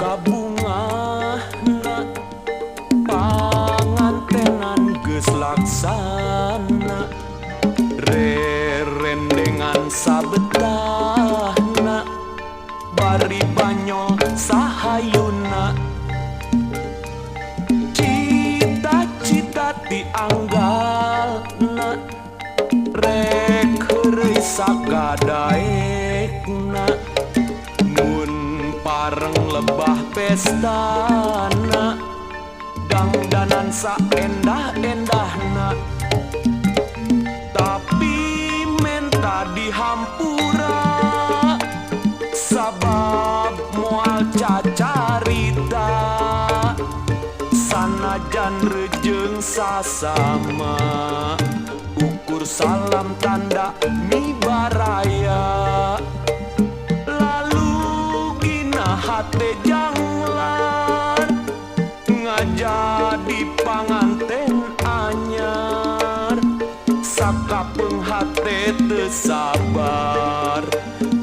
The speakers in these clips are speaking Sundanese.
Suka bungahna, pangantenan geus laksana, rerendengan sabetahna, bari banyol sahayuna. Cita-cita ti anggalna, rek heureuy sakadaekna, mun pareng lebah pestana, dangdanan saendah-endahna. Tapi menta dihampura, sabab moal cacarita, sanajan rejeng sasama, ukur salam tanda mibaraya. Lalu gina hate janglar, ngajadi panganten anyar, sakapeung hate teu sabar,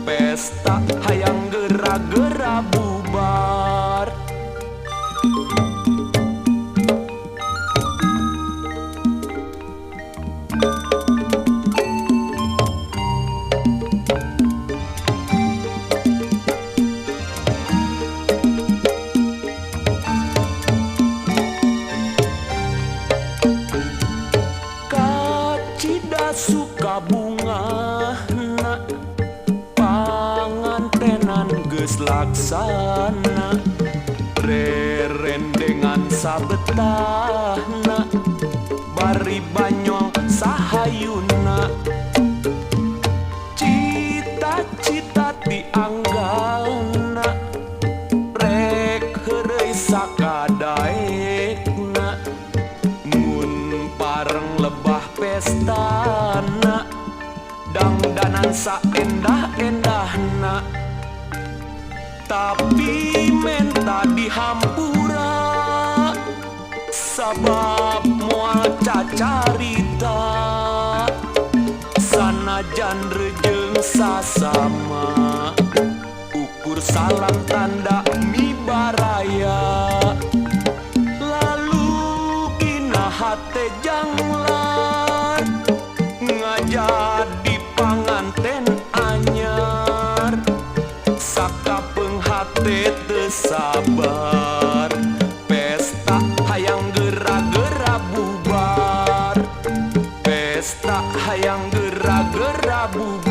pesta hayang gera-gera bubar. Kacida suka bungahna, pangantenan geus laksana, rerendengan sabetahna, bari banyol sahayuna. Cita-cita ti anggalna, rek heureuy sakadaekna, mun pareng lebah pestana, dangdanan saendah-endahna. Tapi menta dihampura, sabab moal cacarita, sanajan rejeng sasama, ukur salam tanda mibaraya. Lalu kina hate janglar, ngajadi panganten anyar, sakapeung hate teu sabar, pesta hayang gera-gera bubar. Pesta hayang gera-gera bubar.